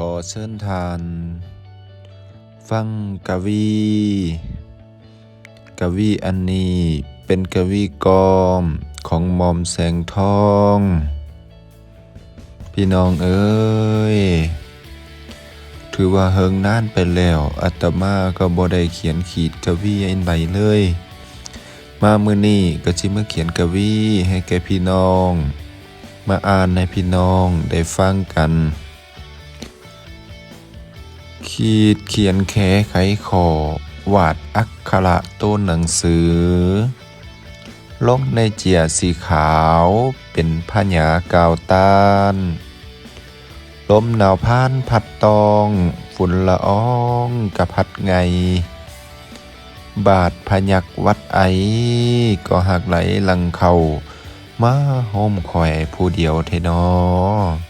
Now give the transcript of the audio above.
ຂໍເຊີນທ່ານຟັງກະວີ. ກະວີອັນນີ້ເປັນກະວີກອມຂອງໝ່ອມແສງທອງ. ພີ່ນ້ອງເອີຍ, ຖືວ່າເຫິງນານໄປແລ້ວ ອາດຕະມາກໍບໍ່ໄດ້ຂຽນຂີດກະວີອັນໃດເລີຍ. ມາມື້ນີ້ກໍຊິມາຂຽນກະວີໃຫ້ແກ່ພີ່ນ້ອງ, ມາອ່ານໃຫ້ພີ່ນ້ອງໄດ້ຟັງກັນ. ຂີດຂຽນແຂໄຂຂໍ້ ວາດອັກຂະລະໂຕໜັງສື ລົງໃນເຈ້ຍສີຂາວ ເປັນພະຍາກ່າວຕ້ານ. ລົມໜາວພານພັດຕ້ອງ ຝຸ່ນລະອອງກະພັດໄງ່. ບາດພະຍັກຫວັດໄອ ກໍຫາກໄຫຼຫຼັ່ງເຂົ້າ ມາໂຮມຂ້ອຍຜູ້ດຽວແທ້ນໍ.